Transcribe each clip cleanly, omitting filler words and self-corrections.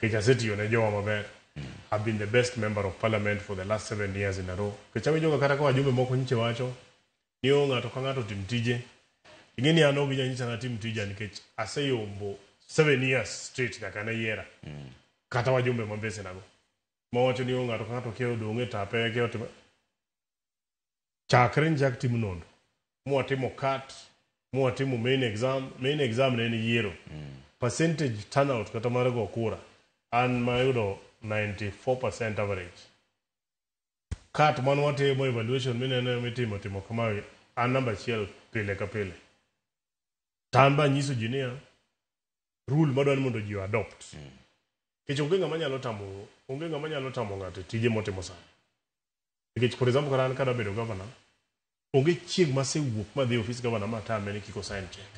Nikech asetiyo ne jowa maber. I've been the best member of parliament for the last 7 years in a row. Nikech awinjo ga kata ka wajumbe moko nyiche wacho ni o ng'ato ka ng'ato tim tije. Ing'e ni an ok ginyal nyisa natim tija nikech aseyombo 7 years straight nyaka ne yiera. Kata wajumbe ma mbesenago. Mawacho ni o ng'ato ka ng'ato kia odong' e tape kia otimo. Chakre nchak tim nonro. Mwatimo CAT, mwatimo main exam, main exam ne en yiero. Percentage turnout kata mar go kura, an mayudo 94% average. CAT man watimo evaluation mineno mitimo timo kamae, an namba achiel pile ka pile. To an ba nyiso ji niya, rule madwa ni mondo ji o adopt. Nikech onge ng'ama nyalo tamo, onge ng'ama nyalo tamo ng'ato e tije motimo sani. Nikech for example kata an kadwa bedo governor, onge chieng' masewuok madhi e ofis governor matame ni kik osign check.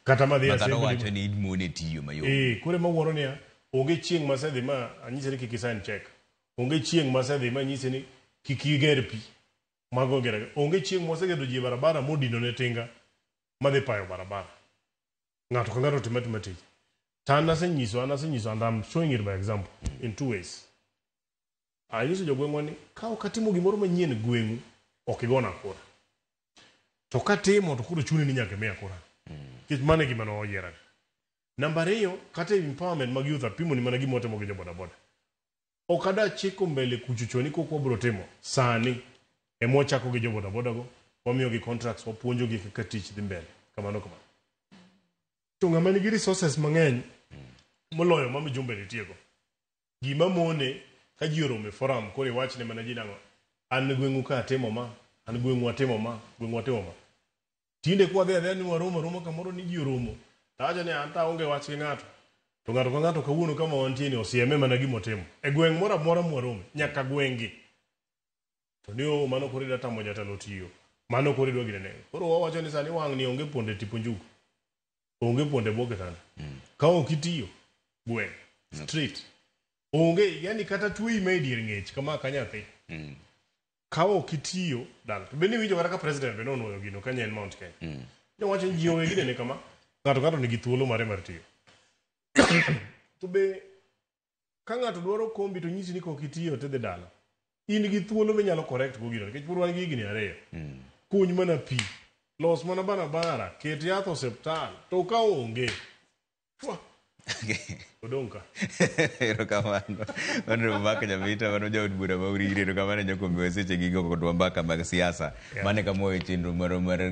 Kata madhi e Makata assembly wacho ni idmone tiyo mayom. Eh, koro ema wuoro niya, onge chieng' masedhi ma anyise ni kik isign check. Onge chieng' masedhi ma anyise ni kik iger pi. Mago gero. Onge chieng' mosegedo ji e barabara modino ne tinga madhi payo barabara. Ng'ato ka ng'ato timo atima tich. To an asenyiso and I'm showing it by example in two ways. Anyiso jogweng'wa ni ka ok atimo gimoro manyien e gweng'u, ok igona kura. To katimo to koro chuni ni nyaka imiya kura. Nikech mano e gima noyiera. Namba ariyo, kata e empowerment mag youth apimo ni mana gima watimo gi jo bodaboda. Ok ada chiko mbele kuchocho ni kok wabro timo. Sani ema wachako gi jo bodaboda go, wamiyogi contracts, wapuonjogi kaka tich dhi mbele. Kamano kamano. To ng'ama nigi resources mang'eny moloyo ma Mijumbe nitiego. Gima mone ka ji oromo e forum koro iwachne mana ji nang'o an gweng'u ka atimo ma, an gweng'u atimo ma, gweng'u atimo ma. Tinde kwadhi adhiya ni waromo aroma kamoro ni ji oromo. Tawacho ni an to aonge wach gi ng'ato. To ng'ato ka ng'ato kawuono kama wantie ni osieme mana gima otimo. E gweng' moro amora mwarome, nyaka gweng'gi. To ni o mano koro idwa tamo jatelo tiyo. Mano koro idwa gine. Koro wawacho ni sani wang' ni onge ponde tipo njugu. Onge ponde bwo kitanda. Ka ok itiyo, gweng', street. Onge, yani kata tuoyi ma e dier ng'ech kama ka nyathi. Ka ok itiyo dala. To bende iwinjo kata ka president be nonuoyo gino ka en Mount Kenya. Nowacho ni ji owe ginene kama. Ng'ato ng'ato nigi thuolo mare mar tiyo. To be ka ng'ato dwaro kombi to nyisi ni kok itiyo tidhi dala. In gi thuolo minyalo correct go gino nikech pod wan gi higni 2. Kuny mana pi, los mana barabara, ket yath osiptal, to ka onge, fwa, odong' ka. Erokamano. Honorable Mark Nyamita, mano jaod bura ma Uriri. Erokamano nyako miwa seche gigo kodwa mbaka mag siasa. Mane kamoyo chenro marwa mar